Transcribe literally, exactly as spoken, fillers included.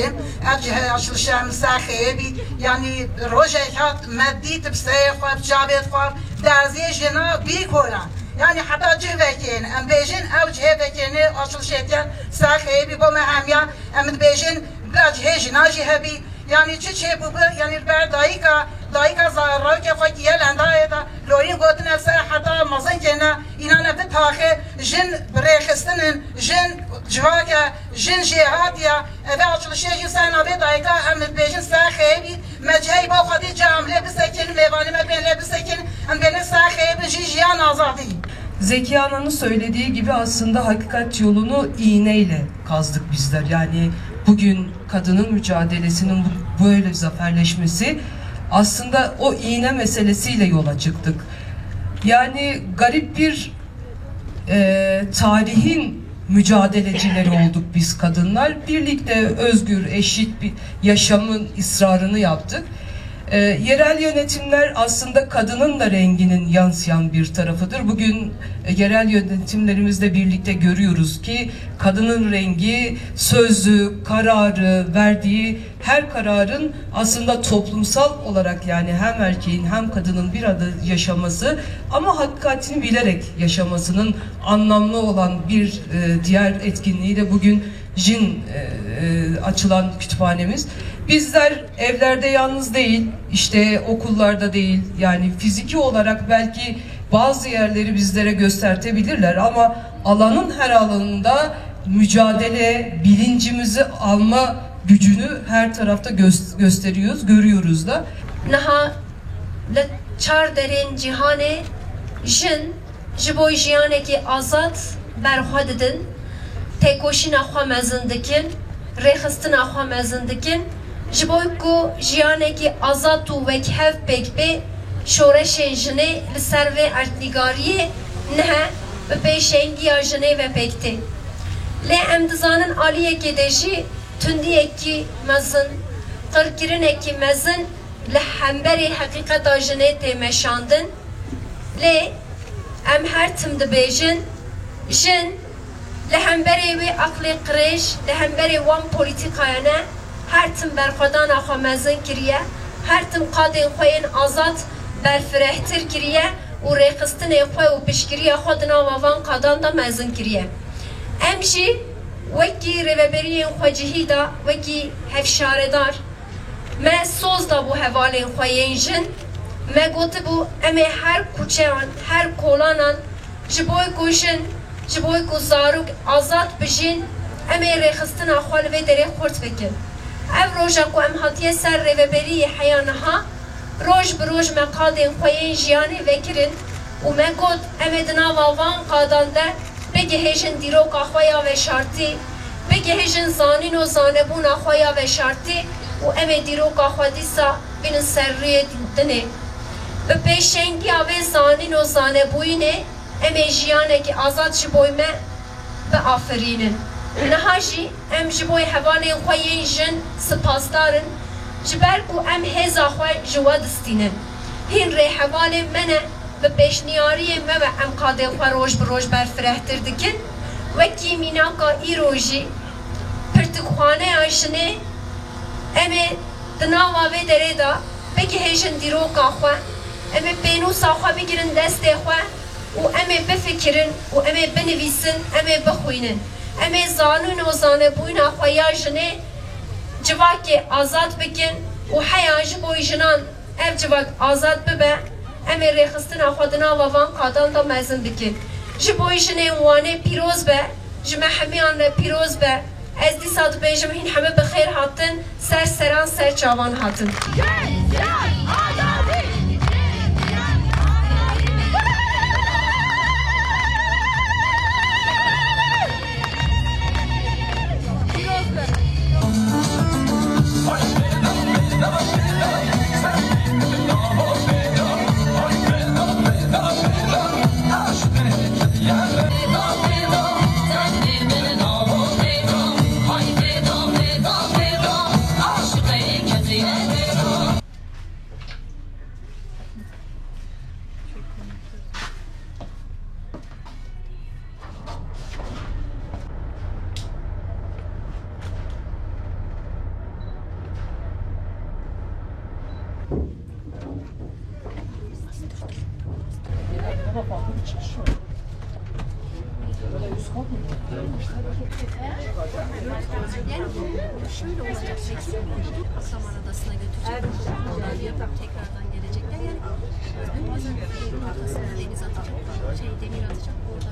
Ev cihê açilişê em ser xêyê bî, yanî rojek hat me dît bi serê xwe, bi çavê xwe, derziyê jina bî kolan. Yanî heta cih vekên, em bêjin ew cihê vekênê açilişê diyan ser xêyê bî bo me hemiya, em dibêjin bila cihê jina jî hebî. Yanî çi çêbûbû, yanî li ber dayika, dayika zarokê xwe kiye lendayê de, lorîn gotine ser heta mezin kêne, înan ev taxê jin bi rêxistin in, jin civak e, jin jêhatî ye. Ev açilişê jî ser navê dayika em dibêjin ser xêyê bî, me cihê bo xwedî ca em lê bisekin, mêvanê me bên lê bisekin, em bêne ser xêyê bin jî jiyan azadî. Zekiye Ana'nın söylediği gibi aslında hakikat yolunu iğneyle kazdık bizler. Yani bugün kadının mücadelesinin bu- böyle zaferleşmesi aslında o iğne meselesiyle yola çıktık. Yani garip bir e, tarihin mücadelecileri olduk biz kadınlar. Birlikte özgür, eşit bir yaşamın ısrarını yaptık. E, yerel yönetimler aslında kadının da renginin yansıyan bir tarafıdır. Bugün, e, yerel yönetimlerimizle birlikte görüyoruz ki kadının rengi, sözü, kararı, verdiği her kararın aslında toplumsal olarak, yani hem erkeğin hem kadının bir arada yaşaması ama hakikatini bilerek yaşamasının anlamlı olan bir, e, diğer etkinliği de bugün Jin, e, e, açılan kütüphanemiz. Bizler evlerde yalnız değil, işte okullarda değil, yani fiziki olarak belki bazı yerleri bizlere göstertebilirler ama alanın her alanında mücadele, bilincimizi alma gücünü her tarafta gö- gösteriyoruz, görüyoruz da. Niha li çar derên cîhanê jin ji bo jiyanekî azad berxwe didin, têkoşîna xwe mezin dikin, rêxistina xwe mezin dikin, ji bo ku jiyanekî azad û wekhev pêk bê, şoreşên jinê li ser vê erdnîgariyê nihe bi pêşengiya jinê ve pêk tê. Lê em dizanin aliyekê de jî tundiyekî mezin, qirkirinekî mezin li hemberî heqîqeta jinê tê meşandin. Lê em her tim dibêjin, jin li hemberî wê aqlê qirêj, li hemberî wan polîtîkayane her tim berxwedana xwe mezin kiriye, her tim qadên xwe yên azad berfirehtir kiriye û rêxistinê xwe û piştgiriya xwe di nava van qadan de mezin kiriye. Em jî wekî rêveberiyên xwecihî de, wekî hevşaredar, me soz dabû hevalên xwe yên jin. Me gotibû, em ê her kuçeyan, her kolanan ji bo ku jin, ji bo ku zarok azad bijîn, em ê rêxistina xwe li vê derê xurt bikin. Ev roja ku em hatiye ser rêveberiyê heya niha, roj bi roj me qadên xwe yên jiyanê vekirin û me got, em ê di nava van qadan de bigihêjin dîroka xwe ya veşartî, bigihêjin zanîn û zanebûna xwe ya veşartî û em ê dîroka xwe dîsa bînin ser rûyê dinê. Bi pêşengiya vê zanîn û zanebûyînê em ê jiyanekî azad ji bo me biafirînin. Niha jî em ji bo hevalên xwe yên jin spasdar in, ji ber ku em hêza xwe ji we distînin. Hîn rêhevalên me ne, bi pêşniyariyên me ve em qadên xwe roj bi roj berfirehtir dikin. Wekî mînaka îro jî pirtûkxaneya jinê, em ê di nava vê derê de bigihêjin dîroka xwe, em ê pênûsa xwe bigirin destê xwe û em ê bifikirin û em ê binivîsin, em ê bixwînin. Em ê zanîn û zanebûyîna xwe ya jinê civakê azad bikin û heya ji bo jinan ev civak azad bibe, em ê rêxistina xwe di nava van qadan de mezin bikin. Ji bo jinên Wanê pîroz be, ji me hemiyan re pîroz be. Ez dîsa dibêjim hîn heme bi xêr hatin, ser seran, ser çavan hatin. Yani şöyle olacak, Bekir'i burada Toprak Zaman Adası'na götürecek. Oradan yapıp tekrardan gelecekler. Yani bazen ortasına deniz atacak, şey, demir atacak orada.